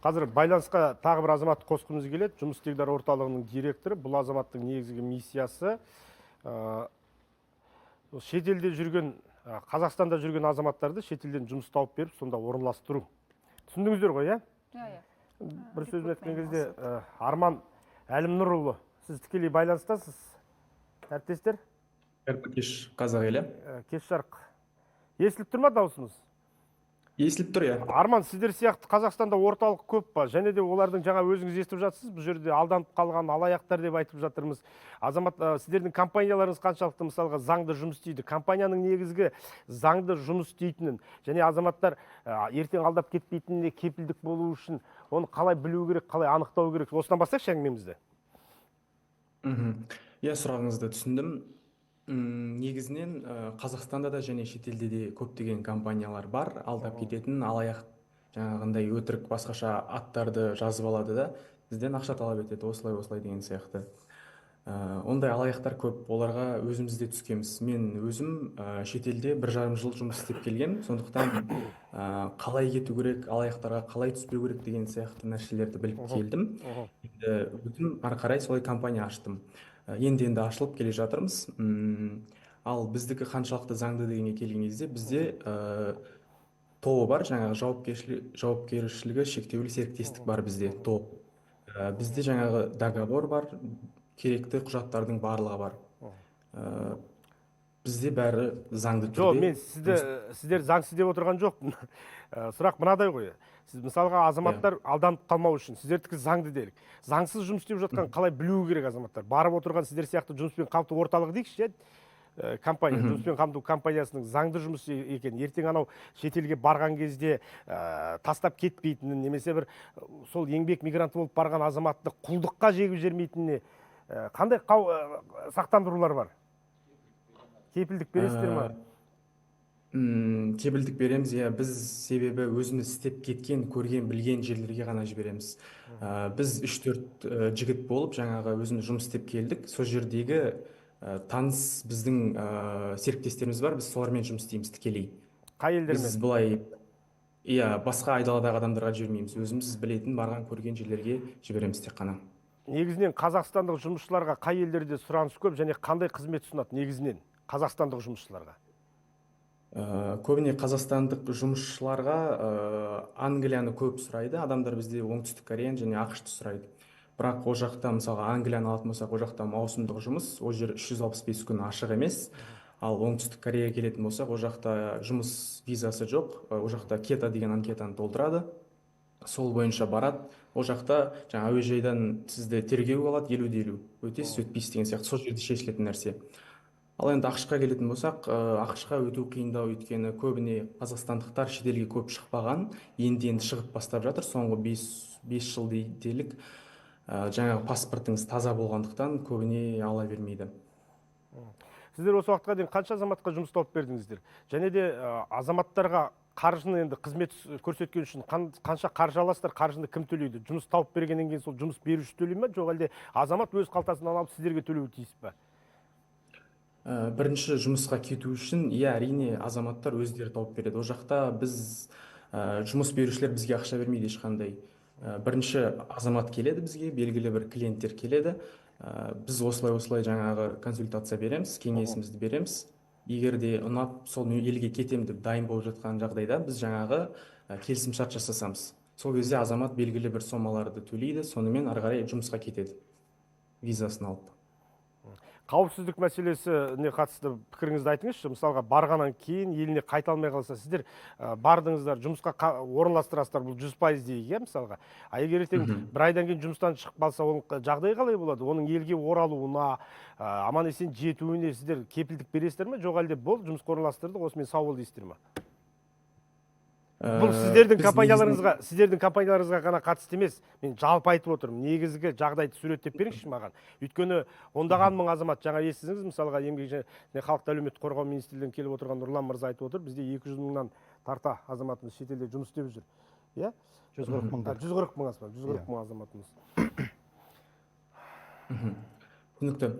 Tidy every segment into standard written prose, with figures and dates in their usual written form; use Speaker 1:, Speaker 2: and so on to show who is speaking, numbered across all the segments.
Speaker 1: Қазір байланысқа тағы бір азаматты қосқымыз келеді. Жұмыс дегдар орталығының директоры. Бұл азаматтың негізгі миссиясы шетелде жүрген, Қазақстанда жүрген азаматтарды шетелден жұмыс тауып беріп, сонда орналастыру. Түсіндіңіздер ғой, иә?
Speaker 2: Иә.
Speaker 1: Бір сөзбен айтқан кезде, Арман Әлімнұрұлы, сіз тікелей байланыстасыз, әріптестер.
Speaker 3: Қайырлы кеш, қазақ елі.
Speaker 1: Кеш жарық. Естіліп тұр ма дауысымыз?
Speaker 3: Естіліп тұр, иә.
Speaker 1: Арман, сіздер сияқты Қазақстанда орталық көп па? Және де олардың, жаңа өзіңіз естіп жатсыз, бұл жерде алданып қалған алаяқтар деп айтып жатырмыз. Азамат, сіздердің компанияларыңыз қаншалықты, мысалға, заңды жұмыс істейді? Компанияның негізгі заңды жұмыс істейтінін және азаматтар ертең алдап кетпейтініне кепілдік болу үшін оны қалай білу керек, қалай анықтау керек? Осыдан бастайықшы әңгімемізді.
Speaker 3: Иә, сұрағыңызды түсіндім. Негізінен Қазақстанда да және шетелде де көптеген компаниялар бар алдап кететін, алаяқ, жаңағындай өтірік басқаша аттарды жазып алады да, бізден ақша талап етеді, осылай осылай деген сияқты. Ондай алаяқтар көп, оларға өзіміз де түскенбіз. Мен өзім шетелде 1,5 жыл жұмыс істеп келгем, сондықтан қалай кету керек, алаяқтарға қалай түспеу керек деген сияқты нәрселерді біліп келдім. Енді өзім ары қарай солай компания аштым. Енді енді ашылып келе жатырмыз. Ал біздікі қаншалықты заңды дегенге келген кезде, бізде ТОО бар, жаңағы жауапкершілігі шектеулі серіктестік бар бізде, ТОО. Бізде жаңағы договор бар, керекті құжаттардың барлығы бар. Бізде бәрі заңды
Speaker 1: Жоқ,
Speaker 3: түрде.
Speaker 1: мен сізді, сіздер заңсыз деп отырған жоқпын. Сұрақ мынадай ғой: сіз, мысалға, азаматтар алданып қалмау үшін, сіздердікі заңды делік, заңсыз жұмыс істеп жатқан қалай білу керек азаматтар? Барып отырған сіздер сияқты жұмыспен қамту орталығы дейікші, иә, компания, жұмыспен қамту компаниясының заңды жұмыс екенін, ертең анау шетелге барған кезде тастап кетпейтінін немесе бір сол еңбек мигранты болып барған азаматты құлдыққа жегіп жібермейтініне қандай сақтандырулар бар, кепілдік бересіздер ма?
Speaker 3: Кепілдік береміз, иә. Біз себебі өзіміз істеп кеткен, көрген, білген жерлерге ғана жібереміз. Біз үш төрт жігіт болып, жаңағы өзіміз жұмыс істеп келдік. Сол жердегі таныс біздің серіктестеріміз бар, біз солармен жұмыс істейміз тікелей.
Speaker 1: Қай
Speaker 3: Біз
Speaker 1: елдермен?
Speaker 3: былай, иә, басқа айдаладағы адамдарға жібермейміз, өзіміз білетін, барған, көрген жерлерге жібереміз тек қана.
Speaker 1: Негізінен қазақстандық жұмысшыларға қай елдерде сұраныс көп және қандай қызмет ұсынады негізінен қазақстандық жұмысшыларға?
Speaker 3: Көбіне қазақстандық жұмысшыларға Англияны көп сұрайды адамдар, бізде Оңтүстік Кореяны және АҚШ-ты сұрайды. Бірақ ол жақта, мысалға, Англияны алатын болсақ, ол жақта маусымдық жұмыс, ол жер 365 күн ашық емес. Ал Оңтүстік Кореяға келетін болсақ, ол жақта жұмыс визасы жоқ, ол жақта КЕТА деген анкетаны толтырады, сол бойынша барады. Ол жақта жаңа әуежайдан сізді тергеу алады, 50 де 50, өтесіз, өтпейсіз деген сияқты, сол жерде шешілетін нәрсе. Ал енді АҚШ-қа келетін болсақ, АҚШ-қа өту қиындау, өйткені көбіне қазақстандықтар шетелге көп шықпаған, енді енді шығып бастап жатыр соңғы 5 жыл делік. Жаңағы паспортыңыз таза болғандықтан, көбіне ала бермейді.
Speaker 1: Сіздер осы уақытқа дейін қанша азаматқа жұмыс тауып бердіңіздер және де азаматтарға қаржыны, енді қызмет көрсеткен үшін қанша қаржы аласыздар? Қаржыны кім төлейді? Жұмыс тауып бергеннен кейін сол жұмыс беруші төлей ме, жоқ әлде азамат өз қалтасынан алып сіздерге төлеуі тиіс па?
Speaker 3: Бірінші жұмысқа кету үшін, иә, әрине, азаматтар өздері тауып береді. Ол жақта біз, жұмыс берушілер бізге ақша бермейді ешқандай. Бірінші азамат келеді бізге, белгілі бір клиенттер келеді. Біз осылай осылай жаңағы консультация береміз, кеңесімізді береміз. Егер де ұнап, сол елге кетемін деп дайын болып жатқан жағдайда, біз жаңағы келісімшарт жасасамыз. Сол кезде азамат белгілі бір сомаларды төлейді, сонымен ары қарай жұмысқа кетеді визасын алып.
Speaker 1: Қауіпсіздік мәселесіне қатысты пікіріңізді айтыңызшы. Мысалға, барғаннан кейін еліне қайта алмай қалса, сіздер бардыңыздар, жұмысқа орналастырасыздар, бұл 100% дейік, иә, мысалға. А егер ертең бір айдан кейін жұмыстан шығып қалса, оның жағдайы қалай болады? Оның елге оралуына, аман есен жетуіне сіздер кепілдік бересіздер ме, жоқ әлде болды, жұмысқа орналастырдық, осымен сау бол дейсіздер ма? Бұл сіздердің
Speaker 3: Біз
Speaker 1: компанияларыңызға, сіздердің компанияларыңызға ғана қатысты емес, мен жалпы айтып отырмын. Негізгі жағдайды суреттеп беріңізші маған, өйткені ондаған мың азамат, жаңа естідіңіз, мысалға, Еңбек және халықты әлеуметтік қорғау министрлігінен келіп отырған Нұрлан мырза айтып отыр, бізде 200 мыңнан тарта азаматымыз шетелде жұмыс істеп жүр, иә.
Speaker 4: 140 мыңдай.
Speaker 1: 140 мың азамат, 140 мың азаматымыз.
Speaker 3: Түсінікті.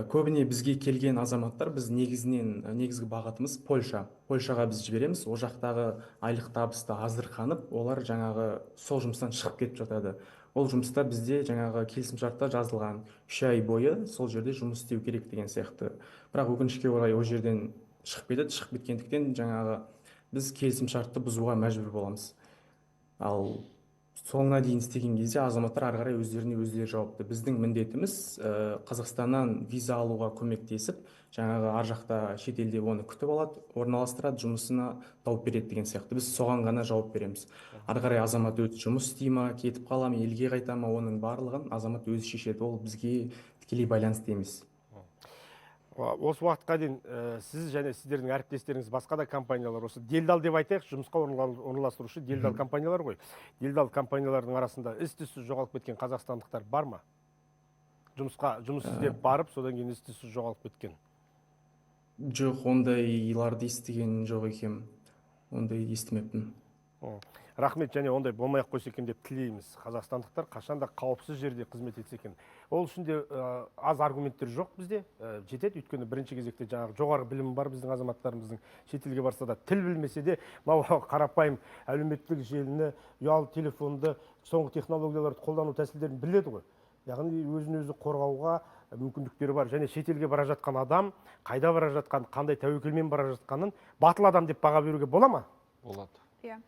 Speaker 3: Көбіне бізге келген азаматтар, біз негізінен, негізгі бағытымыз Польша. Польшаға біз жібереміз. Ол жақтағы айлық табысты азырқанып, олар жаңағы сол жұмыстан шығып кетіп жатады. Ол жұмыста бізде жаңағы келісімшартта жазылған, 3 ай бойы сол жерде жұмыс істеу керек деген сияқты. Бірақ, өкінішке орай, ол жерден шығып кетеді. Шығып кеткендіктен жаңағы біз келісімшартты бұзуға мәжбүр боламыз. Ал соңына дейін істеген кезде азаматтар ары қарай өздеріне өздері жауапты. Біздің міндетіміз Қазақстаннан виза алуға көмектесіп, жаңағы ар жақта, шетелде оны күтіп алады, орналастырады, жұмысына тауып береді деген сияқты. Біз соған ғана жауап береміз. Ары қарай азамат өзі жұмыс істей ма, кетіп қала ма, елге қайта ма, оның барлығын азамат өзі шешеді. Ол бізге тікелей байланысты емес.
Speaker 1: Осы уақытқа дейін сіз және сіздердің әріптестеріңіз, басқа да компаниялар, осы делдал деп айтайық, жұмысқа орналастырушы делдал компаниялар ғой, делдал компаниялардың арасында із түзсіз жоғалып кеткен қазақстандықтар бар ма? Жұмысқа, жұмыс іздеп барып, содан кейін із түзсіз жоғалып кеткен.
Speaker 3: Жоқ, ондайларды естіген жоқ екенмін, ондай естімеппін.
Speaker 1: Рахмет. Және ондай болмай ақ қойса екен деп тілейміз. Қазақстандықтар қашанда қауіпсіз жерде қызмет етсе екен. Ол үшін де аз аргументтер жоқ бізде, жетеді. Өйткені бірінші кезекте жаңағы жоғары білімі бар біздің азаматтарымыздың шетелге барса да, тіл білмесе де, мынау қарапайым әлеуметтік желіні, ұялы телефонды, соңғы технологияларды қолдану тәсілдерін біледі ғой. Яғни өзін өзі қорғауға мүмкіндіктері бар. Және шетелге бара жатқан адам қайда бара жатқан, қандай тәуекелмен бара жатқанын батыл адам деп баға беруге бола ма?
Speaker 2: Болады.
Speaker 4: Иә.